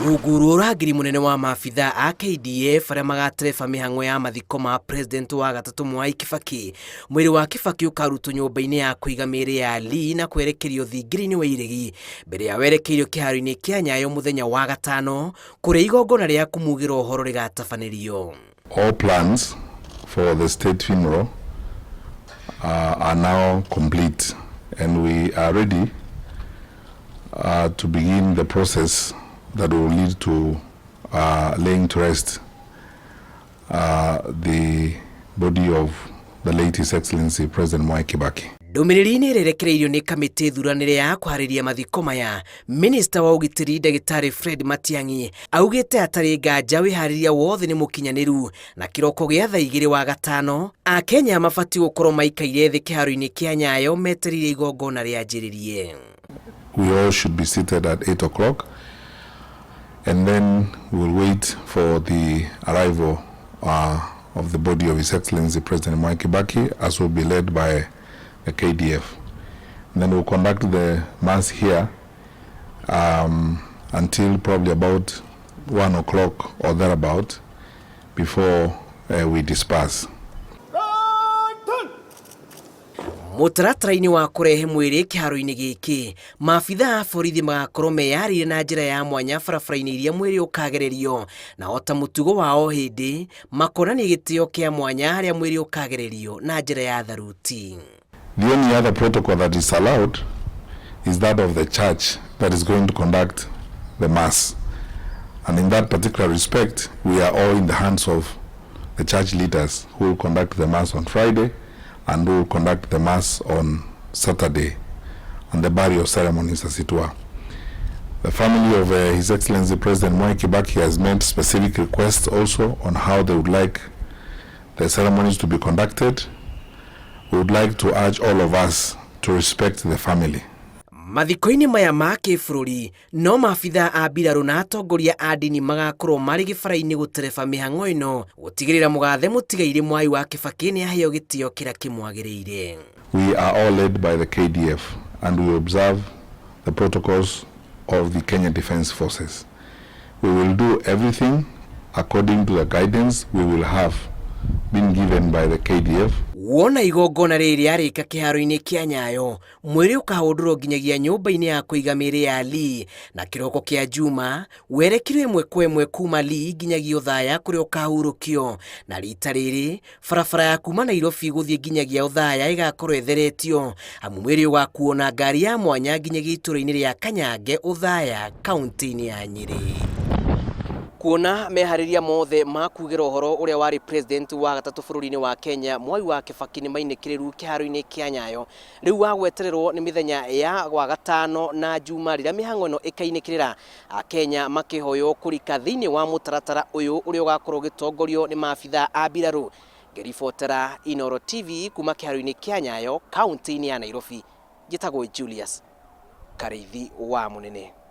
Rungu rwa ũrangĩri mũnene wa maabithaa a KDF arĩa magatereba mĩhang'o ya mathiko ma president wa gatatũ Mwai Kibaki, mwĩrĩ wa Kibaki ũkarutwo nyũmba-inĩ ya kũiga mĩĩrĩ ya Lee na kwerekerio thingira-inĩ wa iregi mbere ya werekeirio kĩharo-inĩ kĩa Nyayo mũthenya wa gatano kũrĩa igongona rĩa kũmugĩra ũhoro rĩgatabanĩrio. All plans for the state funeral are now complete and we are ready to begin the process that will lead to laying to rest the body of the late His Excellency President Mwai Kibaki. Ndũmĩrĩri-inĩ ĩrĩa ĩrekereirio nĩ kamĩtĩ thuranĩre ya kũharĩria mathiko maya, minista wa ũgitĩri ndagĩtarĩ Fred Matiang'i augĩte hatarĩ nganja wĩharĩria wothe nĩ mũkinyanĩru na kĩroko gĩa thaa 2 wa gatano Akenya mabatiĩ gũkorwo maikaire thĩ kĩharo-inĩ kĩa Nyayo metereire igongona rĩanjĩrĩrie. We all should be seated at 8 o'clock and then we'll wait for the arrival of the body of His Excellency President Mwai Kibaki, as will be led by the KDF. And then we'll conduct the mass here until probably about 1 o'clock or thereabout before we disperse. Mũtaratara-inĩ wa kũrehe mwĩrĩ kĩharo-inĩ gĩkĩ, maabithaa a borithi magakorwo meyarĩire na njĩra ya mwanya barabara-inĩ iria mwĩrĩ ũkagererio, na o ta mũtugo wa o hĩndĩ makonania gĩtĩo kĩa mwanya harĩa mwĩrĩ ũkagererio na njĩra ya tharuti. The only other protocol that is allowed is that of the church that is going to conduct the mass. And in that particular respect, we are all in the hands of the church leaders who will conduct the mass on Friday and who will conduct the mass on Saturday and the burial ceremonies, as it were. The family of His Excellency President Mwai Kibaki has made specific requests also on how they would like the ceremonies to be conducted. We would like to urge all of us to respect the family. Mathiko-inĩ maya ma kĩbũrũri no maabithaa a mbirarũ na atongoria a ndini magakorwo marĩ gĩbara-inĩ gũtereba mĩhang'o ĩno gũtigĩrĩra mũgathe mũtigairĩ Mwai wa Kibaki nĩ aheo gĩtĩo kĩrĩa kĩmwagĩrĩire. We are all led by the KDF and we observe the protocols of the Kenya Defence Forces. We will do everything according to the guidance we will have been given by the KDF. Wona igongona rĩrĩ rĩarĩka kĩharo-inĩ kĩa Nyayo, mwĩrĩ ũkahũndũrwo nginyagia nyũmba-inĩ ya kũiga mĩĩrĩ ya Lee, na kĩroko kĩa Juma werekirwo ĩmwe kwa ĩmwe kuma Lee nginyagia Othaya kũrĩa ũkahurũkio, na rita rĩrĩ barabara ya kuma Nairobi gũthiĩ nginyagia Othaya ĩgakorwo ĩtheretio, amu mwĩrĩ ũgakuo na ngari ya mwanya nginyagia itũũra-inĩ rĩa Kanyange, Othaya, kaunti-inĩ ya Nyĩrĩ. Kuona meharĩria mothe ma kugĩra ũhoro ũrĩa warĩ president wa gatatũ bũrũri-inĩ wa Kenya Mwai wa Kibaki nĩ mainĩkĩrĩru kĩharo-inĩ kĩa Nyayo, rĩu wa gwetererwo nĩ mĩthenya ya Wagatano na Juma rĩrĩa mĩhang'o ĩno ĩkainĩkĩrĩra, Akenya makĩhoywo kũrika thĩinĩ wa mũtaratara ũyũ ũrĩa ũgakorwo ũgĩtongorio nĩ maabithaa a mbirarũ. Ngĩribotera Inooro TV kuma kĩharo-inĩ kĩa Nyayo kaunti-inĩ ya Nairobi, njĩtagwo Julius Karĩithi wa Mũnene.